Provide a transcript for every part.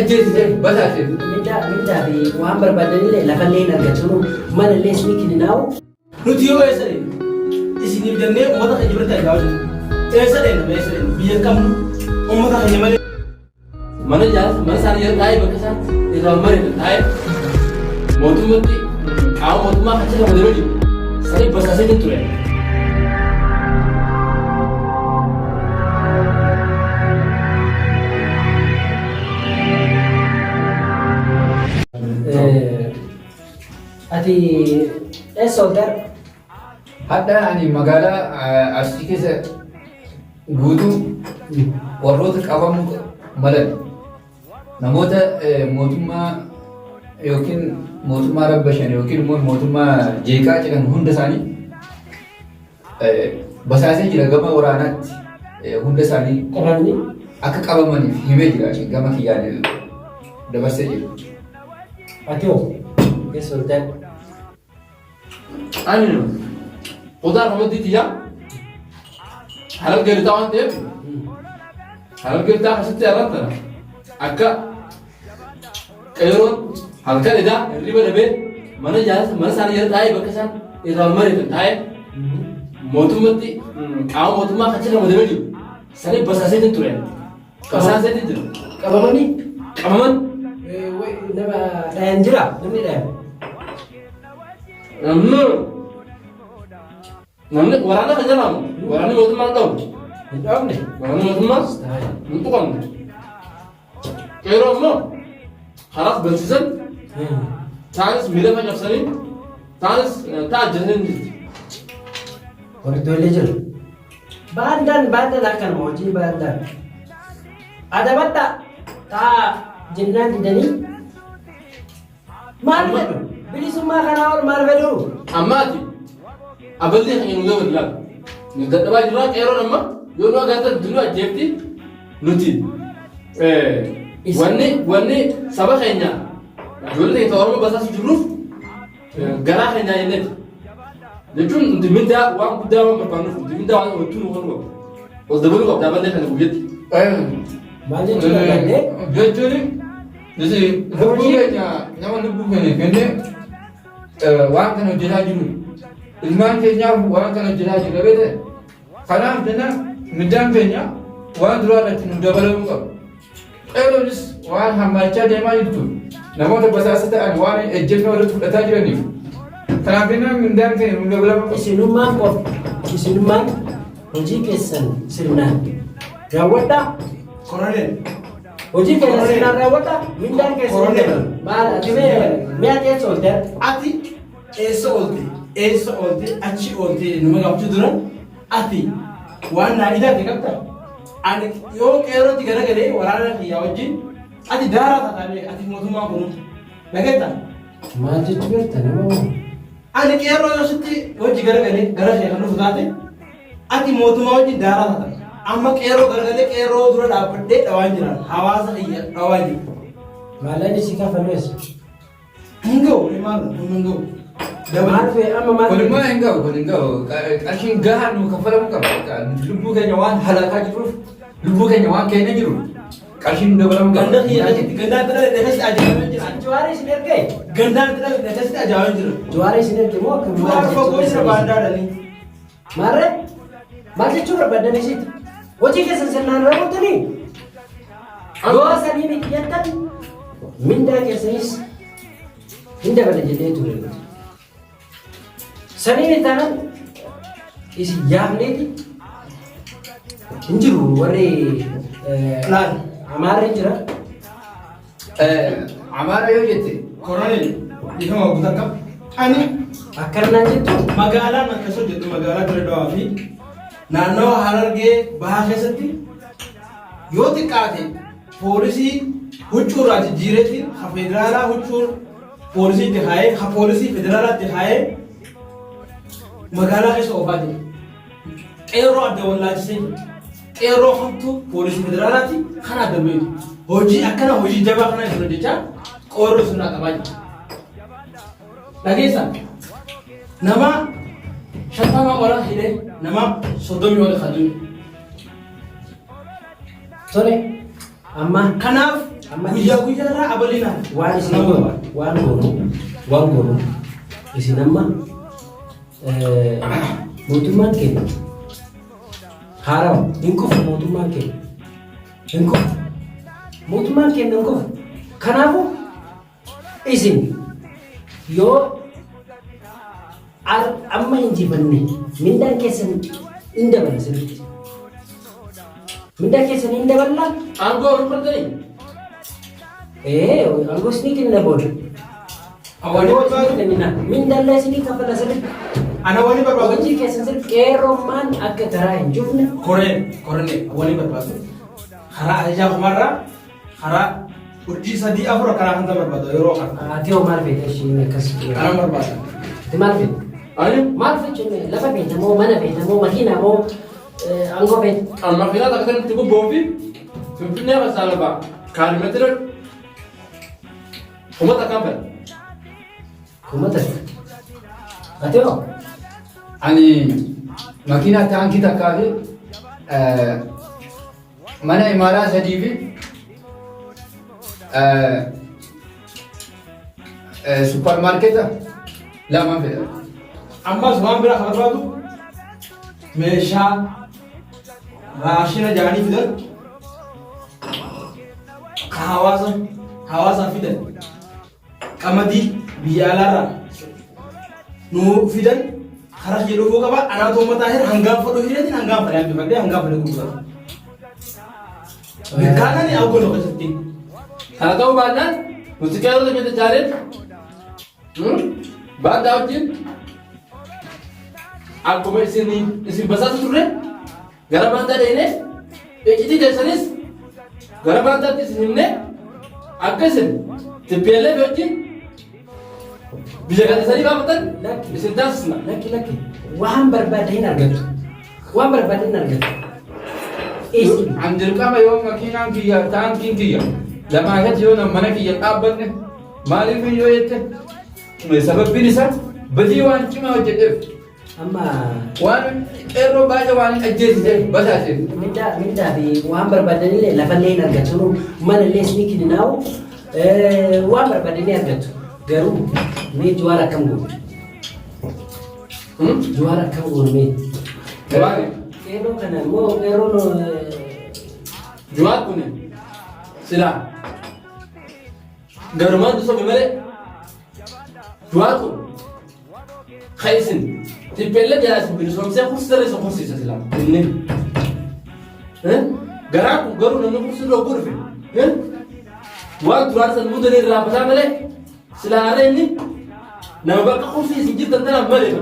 Ajjeesise basaase. Mindaa mindaa fi waan barbaadanillee lafallee hin argatanu manallee isinii kenninaa'u. Nuti yoo eessa deemna? Isiniif jennee uummata keenya biratti argaa jirra. Eessa deemna? Eessa deemna? Biyya hin qabnu. Uummata keenya malee. Mana ijaarsa mana isaanii jala taa'ee bakka isaan irraa mari'atan taa'ee mootummatti qaama mootummaa achi ramadamee jiru sanii basaasee ture. Ati eessa oolte? Hadha ani magaalaa Arsii keessa guutuu warroota qabamuu malan namoota mootummaa yookiin mootummaa rabbashan yookiin immoo mootummaa jeeqaa jedhan hunda isaanii basaasee jira gama waraanaatti hunda isaanii Qabamanii? akka qabamaniif himee jira gama kiyyaan dabarsee jira. Ati hoo? Eessa oolte? Ani kutaa ramaddii tiyyaa harargee lixaa waan ta'eef harargee lixaa keessatti arrantana akka qeeroon halkan edaa hirriba dhabee mana ijaarsa mana isaanii jala taa'ee bakka isaan irraa mari'atan taa'ee mootummatti qaama mootummaa achi ramadamee jiru sanii basaaseetiin ture. Basaaseetiin jira. Qabamanii? Qabaman Nama dhayan jira? Namni dhayan? namni Namni waraana kan jedhamu waraanni mootummaa hin dhabu. Hin dhoofne? Waraanni mootummaa hin tuqamne. Qeeroo immoo karaas bansiisan taanis miila fa cabsanii taanis ta'a ajjeesanii hin jirti. Hordollee jira. Baandaan baandaan akkanuma hojii baandaan. Adabadha taa jennaan didanii Maal fedhu? Bilisummaa kanaa ol maal fedhu? Amma ati aballi keenya nu dabali laata. Nu dadhabaa jirraa qeeroon amma yoo nu agartan dunuu ajjeefti nuti wanni wanni saba keenya ijoollee keenya Oromoo basaasu jirruuf garaa keenyaa jenneeti. Jechuun nuti mindaa waan guddaa waan barbaannuuf nuti mindaa waan wajjin nu qabnu qabna. Ol dabaluu qabda aballee kana guyyatti. Maal jechuu barbaadde? Jechuun Nuti lubbuu keenya nama lubbuu keenya kennee waan kana hojjetaa jiru. Ilmaan keenyaaf waan kana hojjetaa jirra beekte. Kanaaf jenna middaan keenya waan duraa irratti nu dabalamuu qaba. Qeerroonis waan hammaachaa deemaa jirtu namoota basaasa ta'an waan ejjennoo irratti fudhataa jiraniif. Kanaaf jenna mindaan keenya nu dabalamuu qaba. Isinummaan qofa isinummaan hojii keessan sirnaan raawwadhaa. Koroneel. Hojii keessan sirnaan raawwadhaa. Mindaan keessan hin Koroneel. dabalu. Maal ati mee mee ati eessa oolte? Ati eessa oolte? Eessa oolte? Achi oolte nama gaafachuu dura ati waan naa idaate qabda. Ani yoo qeerrootti garagalee waraana kiyyaa wajjin ati daaraa taataa beeka ati mootummaa kun dhageetta. Maal jechuu jirta nama moo? Ani qeerroo yoo sitti wajji garagalee gara kee kan dhufu taate Ati mootummaa wajjin daaraa taata. Amma qeerroo garagalee qeerroo dura dhaabbadhee dhawaan jira. Hawaasa kiyya dhawaa jira. Maallaqni si kafalu eessa? Hin ga'u, ni maal kun hin ga'u. Maal fee amma maal Kun immoo hin ga'u, kun hin ga'u. Qarshiin gahaan nu kaffalamuu qaba. Lubbuu keenya waan halaakaa jirruuf, lubbuu keenya waan keenya jiru, qarshiin nu dabalamuu qaba. Ganda kiyya keessatti gandaan dhala keessatti ajaa'ibaa jira. Jawaar isin ergee? Gandaan dhala keessatti ajaa'ibaa jira. Jawaar isin erge moo akkam maal Jawaar jechuu fagoo jira keessan? baandaadhanii. Maarree maal jechuu barbaaddan isitti? Hojii keessan sirnaan raawwattanii? Yoo sanii miti jettan mindaa keessanis hin dabala jennee ture nuti. Sanii miti taanaan isin yaafneeti hin jiru warri Laal. Amaarri jira. Amaara yoo jette Koroneel dhiifama guutaa qaba. Ani Akkana naan jettu magaalaan akkas hojjettu magaalaa Dirree Dhawaa fi naannawa Harargee bahaa keessatti yoo xiqqaate poolisii huccuu irraa jijjiireetiin ha federaalaa huccuu poolisii itti kaayee ha poolisii federaalaa itti kaayee magaalaa keessa oofaa jira. Qeerroo adda wallaalchisee jira. Qeerroo hamtuu poolisii federaalaati kan adda beeku. Hojii akkana hojii jabaa kana isin hojjechaa qeerroo sirnaa qabaa jira. Dhageessaa nama 50 ola hidhee nama 30 ola kan du'e. Tole amma Kanaaf Amma Guyyaa guyyaa irraa abalii naan. Waan isin waan goonu isin amma mootummaan keenya haarawa hin kufu, mootummaan keenya hin kufu, mootummaan keenya hin kufu. Kanaafuu isin yoo amma injifanne mindaan keessan hin dabala, sirriitti mindaa keessan hin daballa. Aangoo wal fudhatanii. Ee, aangoo isinii kenna booda. Wani Aangoo isinii barbaadu. kennina. Mindaallee isinii kafala sirriitti. Ana wani barbaadu. Hojii keessan sirriitti qeerrummaan akka karaa hin cufne. Koreen koreen wani barbaadu. Karaa ajajaa kumarraa karaa urjii sadii afur akkanaa kan barbaadu yeroo kana. Ati hoo maal feete ishiin akkas? Kanan barbaada. Ati maal feete? Ani Maal fechuun lafa feete moo mana feete moo makiina moo aangoo feete? An makiinaa takka itti gubboo fi Finfinnee keessaa lafa kaalimeetira 1000 fedha. 1000. Ati hoo? Ani makiinaa taankii takkaa fi mana imaalaa sadii fi supparmaarkeeta lamaan fedha. Ammas waan biraa kan barbaadu meeshaa raashina jaanii fidan ka hawaasaaf fidan qamadii biyya alaarraa nu fidan karaa kiyya dhufuu qaba. Anaatu uummataa hira hangaan fadhu hireetiin hangaan fadhe hambifadhee hangaan fadhe gurgurata. Mirkaanaan hawwatu keessatti. Kana ta'uu baannaan nuti qeerroo keenya jaaleen baandaa wajjin akkuma isin basaasa turre gara baandaa dheenee iccitii teessanis gara baandaatti isin himnee akka isin TPLF wajjin biyya gadhiisanii baafatan Lakki. isin taasisna. Lakki, lakki. Waan barbaade hin argattu. Waan barbaade hin argattu. Isin An dirqama yoo makiinaan kiyya taankiin kiyya lamaa gadi yoo mana kiyya dhaabbanne maaliif yoo jette, sababbiin isaa badii waan cimaa hojjedheef amma waan qeerroo baay'ee waan ajjeesiseef basaaseef. Mindaa fi waan barbaadanillee lafallee hin argattu, manallee isinii kenninaa'u, waan barbaadan ni argattu. Garuu mee Jawaar akkam goonu? Jawaar akkam goonu mee? Jawaar Qeerroo kana immoo qeerroon Jawaar kun silaa garumaan dursame malee Jawaar kun kan isin TPLF jalaa isin bilisoomsee kursirra isin kursiisa silaa inni. Garaa kun garuu namni kursirra oguu dhufe waan duraan san mudanii irraa bataa malee silaa har'a inni nama bakka kursii isin jirtan tanaaf malee.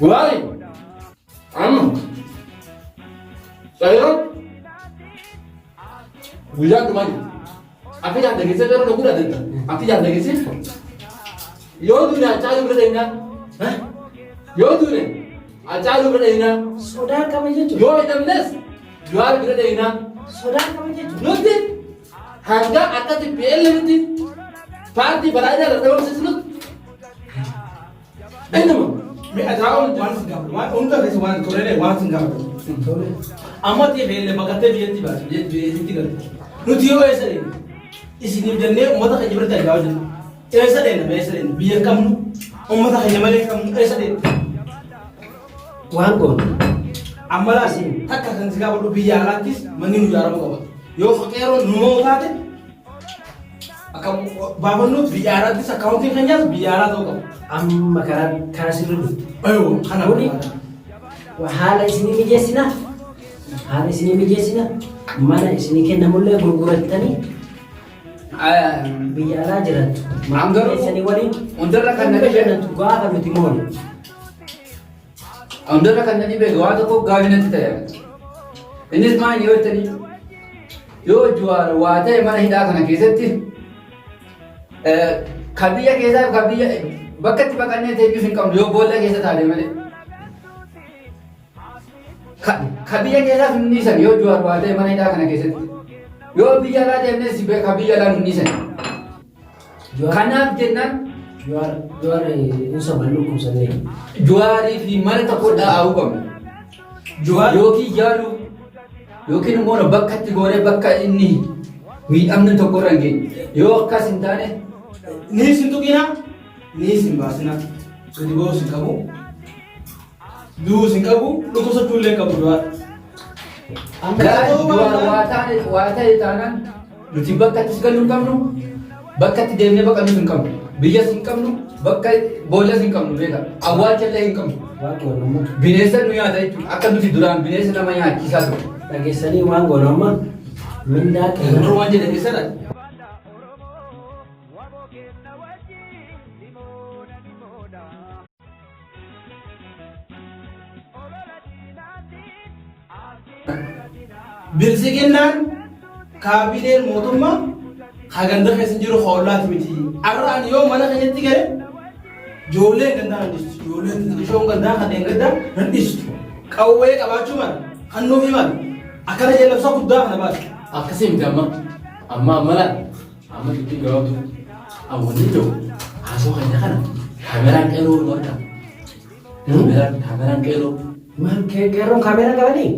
Jawaari amma qeerroon guyyaa dhumaa jiru. Akka jaallatteessee qeerroo dhuguu dandeetta. Akka jaallatteessee yoo duune Hacaaluu bira dheenyaa. Yoo duune Hacaaluu bira dheenyaa. Sodaa qaba jechuudha. Yoo hidhamnes Jawaar bira dheenyaa. Sodaa qaba jechuudha. Nuti hanga akka TPLFtti paartii badhaadhinaa irra dhabamsiisnutti innuma. Mee ati waan sin gaafatu waan hunda keessa waan tolee waan sin gaafatu. Amma TPLF baqattee biyyatti baate, biyyatti galte. Nuti yoo eessa deemne isiniif jennee uummata keenya biratti argaa jirra. Eessa deemna, eessa deemna? Biyya qabnu, uummata keenya malee qabnu, eessa deemna? Waan goonu. Amma laas takka kan si gaafadhu, biyya alaattis manni nu ijaaramuu qaba. Yoo qeerroon nu moo taate akka baafannu biyya alaattis akkaawuntiin keenyaas biyya alaa ta'uu qaba. Amma karaa sirrii dhufte. Ayoo kana Kuni haala isinii mijeessina. Haala isinii mijeessina. Mana isinii kennamullee gurgurattanii biyya alaa jiraattu. An garuu Keessanii waliin hundarra kan na dhibe bashannantu gaafa nuti moone. Hundarra kan na dhibe waan tokko gaafii natti ta'e. Innis maal yoo jettanii, yoo Jawaar waa ta'e mana hidhaa kana keessatti kan biyya keessaa fi kan biyya bakka itti baqannee teenyuuf hin qabnu yoo boolla keessa taate malee. Ka biyya keessaas hin dhiisan yoo Jawaar waa ta'e mana hidhaa kana keessatti. Yoo biyya alaa deemnes ka biyya alaa hin dhiisan. Kanaaf jennaan Jawaar hin soban dhukkubsannee. Jawaarii fi mana tokko dhaabuu qabna. Jawaar Yookiin yaaluu. yookiin immoo bakka itti goonee bakka inni miidhamni tokko irra hin geenye. Yoo akkas hin taane Ni isin tuqina, ni isin baasina. Gadi ba'uus hin qabu. Du'uus hin qabu, dhukkubsachuu illee hin qabu du'aa. Garaa waa taane waa ta'e taanaan nuti bakka ittis gallu hin qabnu, bakka itti deemnee baqannus hin qabnu, biyyas hin qabnu, bakka boollas hin qabnu beeka, awwaalcha illee hin qabnu. Waan goonu amma Bineensa nu nyaata jechuudha. Akka nuti duraan bineensa nama nyaachisaa ture. Dhageessanii waan goonu amma mindaa keenya. Dur waan jedhe keessadha. Biltsiginnaan kaabineen mootummaa ka ganda keessa jiru ka ollaati miti. Arra ani yoo mana keenyatti gale ijoolleen gandaa nan dhiistu. Ijoolleen xixiqqishoon gandaa kanneen gandaa nan dhiistu. Qawwee qabaachuu mala kan nuuf himan akkana jee labsa guddaa kana baase. Akkasii miti amma. Amma amma laal. Amma dubbii gabaabduu. Awwanni ta'u haasoo keenya kana kaameraan qeerroo nu argaa. Kaameraan qeerroo. Maal qeerroon kaameeraa qabanii?